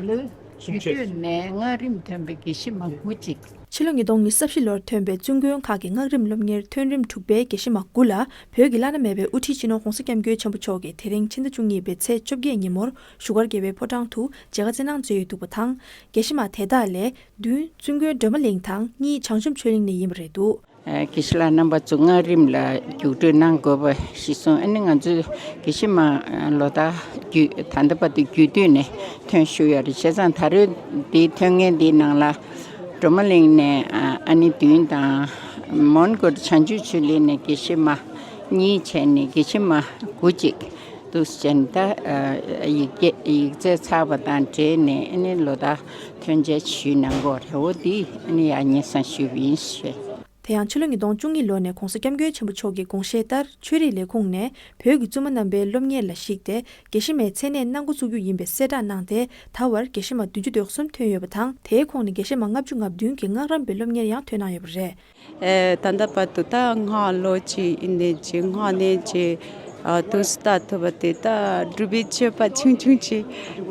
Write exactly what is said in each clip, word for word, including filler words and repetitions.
ལོ་བཅུ་བདུན་ནས་མངའ་རིམ་ཐོན་པའི་དགེ་བཤེས་མ་དགུ་ཅིག་ཕྱི་ལོ་ཉིས་སྟོང་ཉི་ཤུ་རྩ་བཞི་ལོར་ཐོན་པའི་བཙུན་དགོན་ཁག་གི་མངའ་རིམ་སློབ་གཉེར་ཐོན་རིམ་དྲུག་པའི་དགེ་བཤེས་མ་དགུ་ལ་བོད་ཀྱི་བླ་ན་མེད་པའི་དབུ་ཁྲིད་སྤྱི་ནོར་༸གོང་ས་༸སྐྱབས་མགོན་ཆེན་པོ་མཆོག་གིས་དེ་རིང་ཕྱི་ཟླ་བཅུ་གཉིས་པའི་ཚེས་བཅོ་བརྒྱད་ཉིན་མོར་བཞུགས་སྒར་རྒྱལ་བའི་ཕོ་བྲང་དུ་མཇལ་ཁ་སྩལ་གནང་མཛད་ཡོད་འདུག་པ་དང་། དགེ་བཤེས་མ་དེ་དག་ལས་བདུན་བཙུན་དགོན་སྒྲོལ་མ་གླིང་དང་གཉིས་བྱང་ཆུབ་ཆོས་གླིང་ནས་ཡིན་པ་རེད་འདུག་དགེ་བཤེས་ལགས་རྣམ་པ་ཚོ་མངའ་རིམ་ལ་རྒྱུགས་སྤྲོད་གནང་དགོས་པ་གཞིར་བཟུང་ཨ་ནི་ང་ཚོའི་དགེ་བཤེས་མ་ལོ་ལྟར་རྒྱུན་ད་ལྟ་བར་དུ་རྒྱུན་མཐུད་ནས་ཐོན་བཞུགས་ཡོད་རེད། བྱས་ཙང་ད་རེས་འདི་ཐོན་མཁན་འདིའི་ནང་ལ་སྒྲོལ་མ་གླིང་ནས་ཨ་ནི་བདུན་དང་མོན་གྷོ་བྱང་ཆུབ་ཆོས་གླིང་ནས་དགེ་བཤེས་མ་གཉིས་བྱས་ནས་དགེ་བཤེས་མ་དགུ་ཅིག་འདུག་བྱས་ནས་ད་ཡིག་སྐད་ཡིག་ཚད་ཚར་བ་དང་འབྲེལ་ནས་ཨ་ནི་ལོ་ལྟར་ཐོན་འཆར་ཞུས་གནང་གི་ཡོད་རེད། འོ་འདི་ཨ་ནི་ཡང་སྙན་སེང་ཞུས་པ་ཡིན་ཞེས། དེ་ཡང་ཕྱི་ལོ་ཉིས་སྟོང་བཅུ་གཉིས་ལོ་ནས་༸གོང་ས་༸སྐྱབས་མགོན་ཆེན་པོ་མཆོག་གི་དགོངས་བཞེད་ལྟར་ཆོས་རིག་ལས་ཁུངས་ནས་བོད་ཀྱི་བཙུན་མ་རྣམ་པའི་སློབ་གཉེར་ལ་གཞིགས་ཏེ་དགེ་བཤེས་མའི་མཚན་གནས་གནང་འགོ་བཙུགས་རྒྱུ་ཡིན་པའི་གསལ་བསྒྲགས་གནང་སྟེ། ད་བར་དགེ་བཤེས་མ་བདུན་ཅུ་དོན་གསུམ་ཐོན་ཡོད་པ་དང་། དེའི་ཁོངས་ནས་དགེ་བཤེས་མ་ལྔ་བཅུ་ང་བདུན་གྱི་མངའ་རིམ་པའི་སློབ་གཉེར་ཡང་ཐོན་གནང་ཡོད་པ་རེད། ཨེ། ད་ལྟ་བར་དུ་ད་སྔགས་ཀློག་ཅིག་ཡིན་ནའི་ཅིག་སྔགས་ནས་ཅིག་ཨ་དུས་སུ་ལྟ་ཐུབ་པ་དེ་ད་སྒྲུབ་པའི་མཆོད་པ་ཆུང་ཆུང་ཅིག་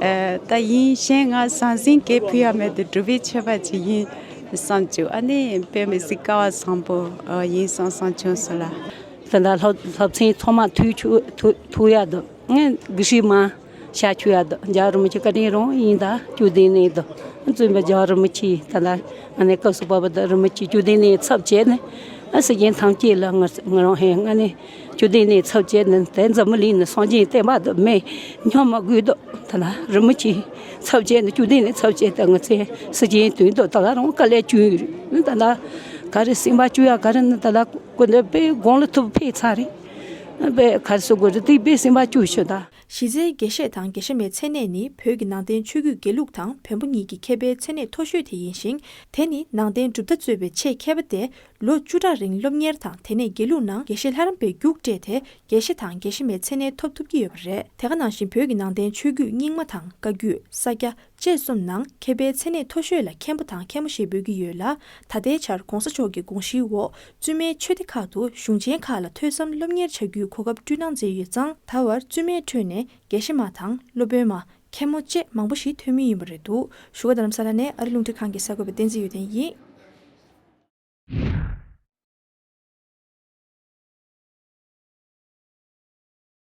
ཨེ། ད་ཡིན་གཞན་ང་ཟང་ཟིང་གས་ཕུལ་ཡ་མེད་དུ་སྒྲུབ་པའི་མཆོད་པ་ཅིག་ཡིན་བསམ་བྱུང་། ཨ་ནི་དཔེ་མི་སྲིད་སྐལ་བ་བཟང་པོ་ཨ་ཡིན་བསམ་བསམ་བྱུང་སོང་ལ། ད་ལྟ་སློབ་སློབ་ཚན་ཚང་མ་ཐུག་ཆུ་ཐུག་ཐུག་ཡ་འདུག་ངས་དགེ་བཤེས་མ་ཤ་ཆུ་ཡ་འདུག་རྒྱལ་བ་རིན་པོ་ཆེ་བཀའ་དྲིན་རང་ཡིན་ད་བཅུ་བདུན་ནས་འདུག་བཙུན་པ་རྒྱལ་བ་རིན་པོ་ཆེ་ད་ལྟ་ང་ནས་སྐབས་སུ་བབས་པ་ད་རིན་པོ་ཆེ་བཅུ་བདུན་ནས་ཚབ་བྱས་ནས་ཨ་སྲིད་རྒྱན་ཐམས་ཅད་ལ་ང་ང་རང་ཧེ་ང་ནས་བཅུ་བདུན་ནས་ཚབ་བྱས་ནས་དེ་འཛམ་བུ་གླིང་ནས་སངས་རྒྱས་བསྟན་པ་འདི་མེད་སྙམ་མ་དགོས་འདུག་ད་ལྟ་རིན་པོ་ཆེ་ཚབ་བྱས་ནས་བཅུ་བདུན་ནས་ཚབ་བྱས་ཏེ་ང་ཚོའི་སྲིད་རྒྱན་དོན་དུ་ད་ལྟ་རང་དཀའ་ལས་བསྐྱོན་ཡོད་རེད། ད་ལྟ་ག་རེ་སེམས་པ་སྐྱོ་ཡ་ག་རེ་ནི་ད་ལྟ་སྐུ་མདུན་དཔེ་དགུང་ལ་ཐུག་ཕེབས་ཚར་རེད། དཔེ་ག་རེ་ཟེར་དགོས་རེད་དེ་དཔེ་སེམས་པ་སྐྱོ་ཤོས་ད། གཞི་རྩའི་དགེ་བཤེས་དང་དགེ་བཤེས་མའི་མཚན་གནས་ནི་བོད་ཀྱི་ནང་བསྟན་ཆོས་བརྒྱུད་དགེ་ལུགས་དང་བོན་པོ་གཉིས་ཀྱི་མཁས་པའི་མཚན་གནས་མཐོ་ཤོས་དེ་ཡིན་ཞིང་། དེ་ནི་ནང་བསྟན་གྲུབ་མཐའ་གཙོས་པའི་ཆེས་མཁས་པ་སྟེ། ལོ་བཅུ་ཕྲག་རིང་སློབ་གཉེར་དང་དེ་ནས་དགེ་ལུགས་ནང་དགེ་བཤེས་ལྷ་རམས་པའི་རྒྱུགས་སྤྲད་དེ་དགེ་བཤེས་དང་དགེ་བཤེས་མའི་མཚན་གནས་ཐོབ་ཐུབ་ཀྱི་ཡོད་པ་རེད། དེ་ག་ནང་བཞིན་བོད་ཀྱི་ནང་བསྟན་ཆོས་བརྒྱུད་རྙིང་མ་དང་བཀའ་བརྒྱུད་ས་སྐྱ་བཅས་གསུམ་ནང་མཁས་པའི་མཚན་གནས་མཐོ་ཤོས་ལ་མཁན་པོ་དང་མཁན་མོ་ཞེས་འབོད་ཀྱི་ཡོད་ལ། ད་ལྟའི་ཆར་༸གོང་ས་མཆོག་གི་དགོངས་གཞིའི་འོག་བཙུན་མའི་ཆོས་སྡེ་ཁག་ཏུ་གཞུང་ཆེན་ཁག་ལ་ཐོས་བསམ་སློབ་གཉེར་བྱ་རྒྱུའི་གོ་སྐབས་བསྐྲུན་གནང་མཛད་ཡོད་ཙང་། ད་བར་བཙུན་མའི་ཁྲོད་ནས་དགེ་བཤེས་མ་དང་སློབ་དཔོན་མ། མཁན་མོ་བཅས་མང་པོ་ཞིག་ཐོན་མུས་ཡིན་པ་རེད་འདུག་བཞུགས་སྒར་རྡ་རམ་ས་ལ་ནས་ཨ་རི་རླུང་འཕྲིན་ཁང་གི་གསར་འགོད་པ་བསྟན་འཛིན་ཡོན་ཏན་ཡིན།